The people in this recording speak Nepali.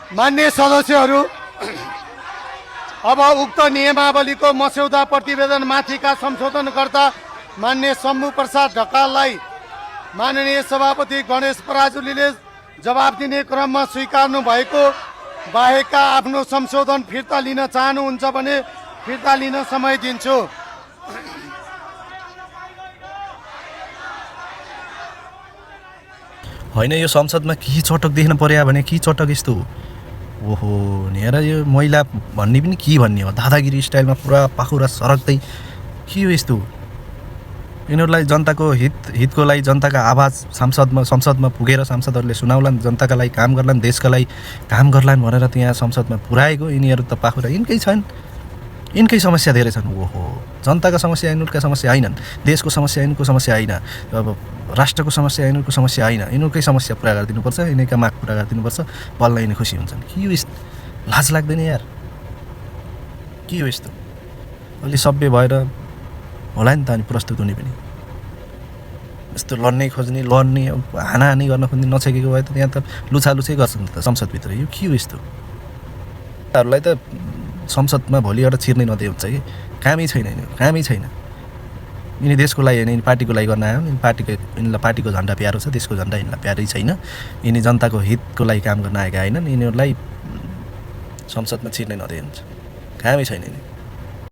मान्य सदस्यहरू, अब उक्त नियमावलीको मस्यौदा प्रतिवेदन माथिका संशोधनकर्ता मान्य शम्भु प्रसाद ढकाललाई माननीय सभापति गणेश पराजुलीले जवाब दिने क्रममा स्वीकार्नु भएको बाहेकका आफ्नो संशोधन फिर्ता लिन चाहनुहुन्छ भने फिर्ता लिन समय दिन्छु। होइन, यो संसदमा के चटक देख्न पर्यो भने के चटक यस्तो ओहो हेर, यो महिला भन्ने पनि के भन्ने हो, दादागिरी स्टाइलमा पुरा पाखुरा सरक्दै के हो यस्तो। यिनीहरूलाई जनताको हितको लागि जनताका आवाज संसदमा पुगेर सांसदहरूले सुनाउलान्, जनताका लागि काम गर्लान्, देशका लागि काम गर्लान् भनेर त्यहाँ संसदमा पुर्याएको यिनीहरू त पाखुरा यिनकै छन्, यिनकै समस्या धेरै छन्। ओहो, जनताका समस्या यिनीहरूका समस्या होइनन्, देशको समस्या यिनीहरूको समस्या होइन, अब राष्ट्रको समस्या यिनीहरूको समस्या होइन, यिनीहरूकै समस्या पुरा गरिदिनुपर्छ, यिनीहरूका माग पुरा गरिदिनुपर्छ, बल्ल यिनी खुसी हुन्छन्। के हो यस्तो, लाज लाग्दैन यार, के हो यस्तो। अलि सभ्य भएर होला नि त अनि प्रस्तुत हुने पनि, यस्तो लड्नै खोज्ने हानाहानी गर्न खोज्ने नछेकेको भए त त्यहाँ त लुछालुछै गर्छन् त संसदभित्र। यो के हो यस्तो, हरूलाई त संसदमा भोलि एउटा छिर्नै नदिए हुन्छ कि, कामै छैन, कामै छैन। यिनी देशको लागि होइन, यिनी पार्टीको लागि गर्न आयो, यिनीलाई पार्टीको झन्डा प्यारो छ, देशको झन्डा यिनीलाई प्यारै छैन, यिनी जनताको हितको लागि काम गर्न आएका होइनन्, यिनीहरूलाई संसदमा छिर्नै नदिए हुन्छ, कामै छैन यिनी।